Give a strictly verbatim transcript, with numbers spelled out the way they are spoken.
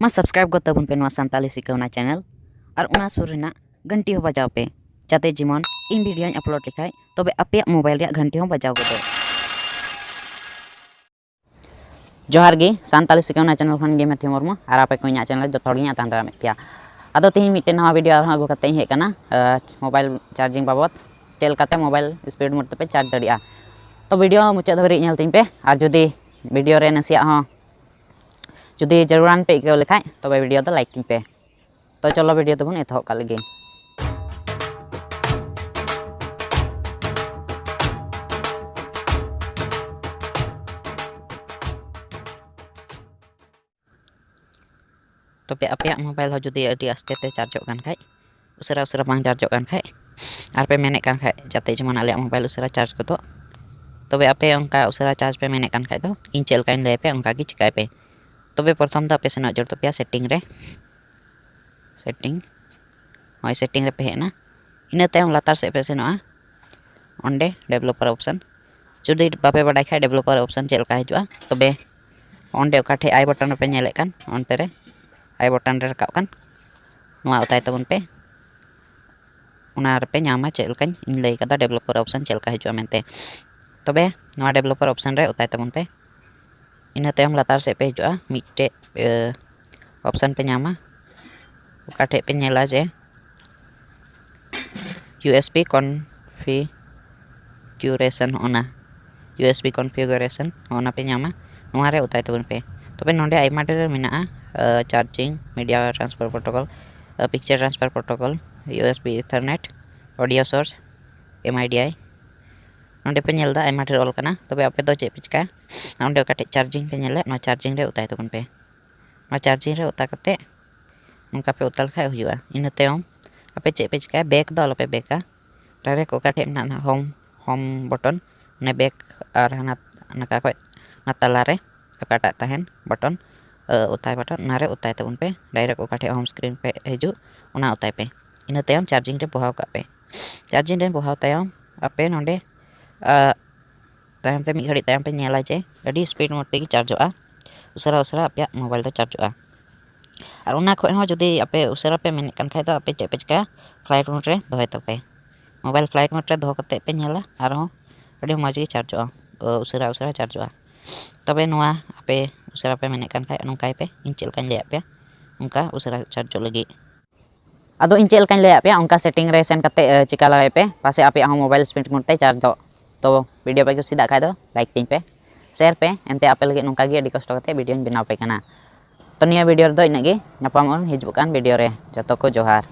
ᱢᱟ subscribe ᱜᱚᱫ ᱛᱟᱵᱚᱱ ᱯᱮ ᱱᱚᱣᱟ ᱥᱟᱱᱛᱟᱞᱤ ᱥᱤᱠᱷᱟᱹᱣᱱᱟ channel, ᱟᱨ ᱚᱱᱟ ᱥᱩᱨ ᱨᱮᱱᱟᱜ ᱜᱷᱟᱱᱴᱤ ᱦᱚᱸ ᱵᱟᱡᱟᱣ ᱯᱮ, ᱡᱟᱛᱮ ᱡᱮᱢᱚᱱ ᱤᱧ videoᱧ upload ᱞᱮᱠᱷᱟᱡ ᱛᱚᱵᱮ ᱟᱯᱮᱭᱟᱜ mobile ᱨᱮᱭᱟᱜ ᱜᱷᱟᱱᱴᱤ ᱦᱚᱸ ᱵᱟᱡᱟᱣ ᱜᱚᱫᱚᱜ᱾ ᱡᱚᱦᱟᱨ ᱜᱮ, ᱥᱟᱱᱛᱟᱞᱤ ᱥᱤᱠᱷᱟᱹᱣᱱᱟ channel ᱠᱷᱚᱱ ᱜᱮ ᱢᱮᱛᱷᱤ ᱢᱩᱨᱢᱩ, ᱟᱨ ᱟᱯᱮ ᱠᱚ ᱤᱧᱟᱹᱜ channel ᱨᱮ ᱡᱚᱛᱚ ᱦᱚᱲ ᱜᱮᱧ ᱟᱛᱟᱝ ᱫᱟᱨᱟᱢᱮᱫ ᱯᱮᱭᱟ᱾ ᱟᱫᱚ ᱛᱮᱦᱮᱧ ᱢᱤᱫᱴᱮᱱ ᱱᱟᱣᱟ video ᱟᱨᱦᱚᱸ ᱟᱹᱜᱩ ᱠᱟᱛᱮ ᱤᱧ ᱦᱮᱡ ᱟᱠᱟᱱᱟ᱾ ᱟᱸ, mobile charging ᱵᱟᱵᱚᱫ, ᱪᱮᱫ ᱞᱮᱠᱟᱛᱮ mobile speed mode ᱛᱮᱯᱮ charge ᱫᱟᱲᱮᱭᱟᱜᱼᱟ᱾ ᱛᱚ video ᱢᱩᱪᱟᱹᱫ ᱫᱷᱟᱹᱵᱤᱡ ᱧᱮᱞ ᱛᱤᱧ ᱯᱮ, ᱟᱨ ᱡᱩᱫᱤ video ᱨᱮ ᱱᱟᱥᱮᱭᱟᱜ ᱦᱚᱸ ᱡᱩᱫᱤ ᱡᱟᱹᱨᱩᱲᱟᱱ ᱯᱮ ᱟᱹᱭᱠᱟᱹᱣ ᱞᱮᱠᱷᱟᱡ ᱛᱚᱵᱮ video ᱫᱚ like ᱛᱤᱧ ᱯᱮ᱾ ᱛᱚ ᱪᱚᱞᱚ video ᱫᱚᱵᱚᱱ ᱮᱛᱚᱦᱚᱵ ᱠᱟᱜ ᱞᱮᱜᱮ᱾ ᱛᱚᱵᱮ ᱟᱯᱮᱭᱟᱜ mobile ᱦᱚᱸ ᱡᱩᱫᱤ ᱟᱹᱰᱤ ᱟᱥᱛᱮ ᱛᱮ chargeᱚᱜ ᱠᱟᱱ ᱠᱷᱟᱡ, ᱩᱥᱟᱹᱨᱟ ᱩᱥᱟᱹᱨᱟ ᱵᱟᱝ chargeᱚᱜ ᱠᱟᱱ ᱠᱷᱟᱡ, ᱟᱨ ᱯᱮ ᱢᱮᱱᱮᱫ ᱠᱟᱱ ᱠᱷᱟᱡ ᱡᱟᱛᱮ ᱡᱮᱢᱚᱱ ᱟᱞᱮᱭᱟᱜ mobile ᱩᱥᱟᱹᱨᱟ charge ᱜᱚᱫᱚᱜ, ᱛᱚᱵᱮ ᱟᱯᱮ ᱚᱱᱠᱟ ᱩᱥᱟᱹᱨᱟ charge ᱯᱮ ᱢᱮᱱᱮᱫ ᱠᱟᱱ ᱠᱷᱟᱡ ᱫᱚ ᱤᱧ ᱪᱮᱫ ᱞᱮᱠᱟᱧ ᱞᱟᱹᱭ ᱟᱯᱮᱭᱟ ᱚᱱᱠᱟ ᱜᱮ ᱪᱤᱠᱟᱭ ᱯᱮ᱾ ᱛᱚᱵᱮ ᱯᱨᱚᱛᱷᱚᱢ ᱫᱚ ᱟᱯᱮ ᱥᱮᱱᱚᱜ ᱡᱟᱹᱨᱩᱲ ᱛᱟᱯᱮᱭᱟ setting ᱨᱮ, setting, ᱦᱳᱭ setting ᱨᱮᱯᱮ ᱦᱮᱡ ᱮᱱᱟ᱾ ᱤᱱᱟᱹ ᱛᱟᱭᱚᱢ ᱞᱟᱛᱟᱨ ᱥᱮᱫ ᱯᱮ ᱥᱮᱱᱚᱜᱼᱟ, ᱚᱸᱰᱮ developer option᱾ ᱡᱩᱫᱤ ᱵᱟᱯᱮ ᱵᱟᱰᱟᱭ ᱠᱷᱟᱡ developer option ᱪᱮᱫ ᱞᱮᱠᱟ ᱦᱤᱡᱩᱜᱼᱟ, ᱛᱚᱵᱮ ᱚᱸᱰᱮ ᱚᱠᱟ ᱴᱷᱮᱡ eye button ᱨᱮᱯᱮ ᱧᱮᱞᱮᱫ ᱠᱟᱱ, ᱚᱱᱛᱮ ᱨᱮ eye button ᱨᱮ ᱨᱟᱠᱟᱵ ᱠᱟᱱ, ᱱᱚᱣᱟ ᱚᱛᱟᱭ ᱛᱟᱵᱚᱱ ᱯᱮ᱾ ᱚᱱᱟ ᱨᱮᱯᱮ ᱧᱟᱢᱟ ᱪᱮᱫ ᱞᱮᱠᱟᱧ ᱤᱧ ᱞᱟᱹᱭ ᱠᱟᱫᱟ, developer option ᱪᱮᱫ ᱞᱮᱠᱟ ᱦᱤᱡᱩᱜᱼᱟ ᱢᱮᱱᱛᱮ᱾ ᱛᱚᱵᱮ ᱱᱚᱣᱟ developer option ᱨᱮ ᱚᱛᱟᱭ ᱛᱟᱵᱚᱱ ᱯᱮ᱾ ᱤᱱᱟᱹ ᱛᱟᱭᱚᱢ ᱞᱟᱛᱟᱨ ᱥᱮᱫ ᱯᱮ ᱦᱤᱡᱩᱜᱼᱟ, ᱢᱤᱫᱴᱮᱡ, ᱮ, option ᱯᱮ ᱧᱟᱢᱟ, ᱚᱠᱟ ᱴᱷᱮᱡ ᱯᱮ ᱧᱮᱞᱟ ᱡᱮ U S B configuration, ᱦᱚᱸᱜᱼᱚ ᱱᱟ U S B configuration, ᱦᱚᱸᱜᱼᱚ ᱱᱟ ᱯᱮ ᱧᱟᱢᱟ᱾ ᱱᱚᱣᱟ ᱨᱮ ᱚᱛᱟᱭ ᱛᱟᱵᱚᱱ ᱯᱮ᱾ ᱛᱚᱵᱮ ᱱᱚᱰᱮ ᱟᱭᱢᱟ ᱰᱷᱮᱨ ᱢᱮᱱᱟᱜᱼᱟ, ᱮ, charging, media transfer protocol, A, picture transfer protocol, U S B Ethernet, audio source, M I D I᱾ ᱱᱚᱰᱮ ᱯᱮ ᱧᱮᱞ ᱮᱫᱟ ᱟᱭᱢᱟ ᱰᱷᱮᱨ ᱚᱞ ᱠᱟᱱᱟ᱾ ᱛᱚᱵᱮ ᱟᱯᱮ ᱫᱚ ᱪᱮᱫ ᱯᱮ ᱪᱤᱠᱟᱹᱭᱟ? ᱚᱸᱰᱮ ᱚᱠᱟ ᱴᱷᱮᱡ charging ᱯᱮ ᱧᱮᱞᱮᱫ, ᱱᱚᱣᱟ charging ᱨᱮ ᱚᱛᱟᱭ ᱛᱟᱵᱚᱱ ᱯᱮ᱾ ᱱᱚᱣᱟ charging ᱨᱮ ᱚᱛᱟ ᱠᱟᱛᱮ ᱱᱚᱝᱠᱟ ᱯᱮ ᱚᱛᱟ ᱞᱮᱠᱷᱟᱡ ᱦᱩᱭᱩᱜᱼᱟ᱾ ᱤᱱᱟᱹ ᱛᱟᱭᱚᱢ ᱟᱯᱮ ᱪᱮᱫ ᱯᱮ ᱪᱤᱠᱟᱹᱭᱟ? Back ᱫᱚ ᱟᱞᱚᱯᱮ backᱟ, direct ᱚᱠᱟ ᱴᱷᱮᱡ ᱢᱮᱱᱟᱜᱼᱟ home, home button, ᱚᱱᱮ back ᱟᱨ ᱦᱟᱱᱟ ᱱᱟᱠᱟ ᱠᱷᱚᱡ ᱚᱱᱟ ᱛᱟᱞᱟᱨᱮ ᱚᱠᱟᱴᱟᱜ ᱛᱟᱦᱮᱱ button, ᱚᱛᱟᱭ button, ᱚᱱᱟᱨᱮ ᱚᱛᱟᱭ ᱛᱟᱵᱚᱱ ᱯᱮ᱾ Direct ᱚᱠᱟ ᱴᱷᱮᱡ home screen ᱯᱮ ᱦᱤᱡᱩᱜ, ᱚᱱᱟ ᱚᱛᱟᱭ ᱯᱮ᱾ ᱤᱱᱟᱹ ᱛᱟᱭᱚᱢ charging ᱨᱮ ᱵᱚᱦᱟᱣ ᱠᱟᱜ ᱯᱮ᱾ Charging ᱨᱮ ᱵᱚᱦᱟᱣ ᱛᱟᱭᱚᱢ ᱟᱯᱮ ᱱᱚᱰᱮ, ᱟ, ᱛᱟᱭᱚᱢ ᱛᱮ ᱢᱤᱫ ᱜᱷᱟᱹᱲᱤᱡ ᱛᱟᱭᱚᱢ ᱯᱮ ᱧᱮᱞᱟ ᱡᱮ ᱟᱹᱰᱤ speed mode ᱛᱮᱜᱮ chargeᱚᱜᱼᱟ, ᱩᱥᱟᱹᱨᱟ ᱩᱥᱟᱹᱨᱟ ᱟᱯᱮᱭᱟᱜ mobile ᱫᱚ chargeᱚᱜᱼᱟ᱾ ᱟᱨ ᱚᱱᱟ ᱠᱷᱚᱡ ᱦᱚᱸ ᱡᱩᱫᱤ ᱟᱯᱮ ᱩᱥᱟᱹᱨᱟ ᱯᱮ ᱢᱮᱱᱮᱫ ᱠᱟᱱ ᱠᱷᱟᱡ ᱫᱚ, ᱟᱯᱮ ᱪᱮᱫ ᱯᱮ ᱪᱤᱠᱟᱹᱭᱟ, flight mode ᱨᱮ ᱫᱚᱦᱚᱭ ᱛᱟᱯᱮ᱾ Mobile flight mode ᱨᱮ ᱫᱚᱦᱚ ᱠᱟᱛᱮ ᱯᱮ ᱧᱮᱞᱟ, ᱟᱨᱦᱚᱸ ᱟᱹᱰᱤ ᱢᱚᱡᱽ ᱜᱮ ᱪᱟᱨᱡᱚᱜᱼᱟ, ᱩᱥᱟᱹᱨᱟ ᱩᱥᱟᱹᱨᱟ ᱪᱟᱨᱡᱚᱜᱼᱟ᱾ ᱛᱚᱵᱮ ᱱᱚᱣᱟ ᱟᱯᱮ ᱩᱥᱟᱹᱨᱟ ᱯᱮ ᱢᱮᱱᱮᱫ ᱠᱟᱱ ᱠᱷᱟᱡ, ᱱᱚᱝᱠᱟᱭ ᱯᱮ, ᱤᱧ ᱪᱮᱫ ᱞᱮᱠᱟᱧ ᱞᱟᱹᱭᱟᱫ ᱯᱮᱭᱟ, ᱚᱱᱠᱟ ᱩᱥᱟᱹᱨᱟ ᱪᱟᱨᱡᱚᱜ ᱞᱟᱹᱜᱤᱫ᱾ ᱟᱫᱚ ᱤᱧ ᱪᱮᱫ ᱞᱮᱠᱟᱧ ᱞᱟᱹᱭᱟᱫ ᱯᱮᱭᱟ, ᱚᱱᱠᱟ setting ᱨᱮ ᱥᱮᱱ ᱠᱟᱛᱮ, ᱮ, ᱪᱤᱠᱟ ᱞᱟᱜᱟᱭ ᱯᱮ, ᱯᱟᱥᱮ ᱟᱯᱮᱭᱟᱜ ᱦᱚᱸ mobile speed mode ᱛᱮ ᱪᱟᱨᱡᱚᱜ᱾ ᱛᱚ video ᱯᱮ ᱠᱩᱥᱤᱭᱟᱜ ᱠᱷᱟᱡ ᱫᱚ like ᱛᱤᱧ ᱯᱮ, share ᱯᱮ, ᱮᱱᱛᱮ ᱟᱯᱮ ᱞᱟᱹᱜᱤᱫ ᱱᱚᱝᱠᱟ ᱜᱮ ᱟᱹᱰᱤ ᱠᱚᱥᱴᱚ ᱠᱟᱛᱮ videoᱧ ᱵᱮᱱᱟᱣ ᱯᱮ ᱠᱟᱱᱟ᱾ ᱛᱚ ᱱᱤᱭᱟᱹ video ᱨᱮᱫᱚ ᱤᱱᱟᱹᱜ ᱜᱮ, ᱧᱟᱯᱟᱢᱚᱜ ᱟᱵᱚᱱ ᱦᱤᱡᱩᱜ ᱠᱟᱱ video ᱨᱮ᱾ ᱡᱚᱛᱚ ᱠᱚ ᱡᱚᱦᱟᱨ᱾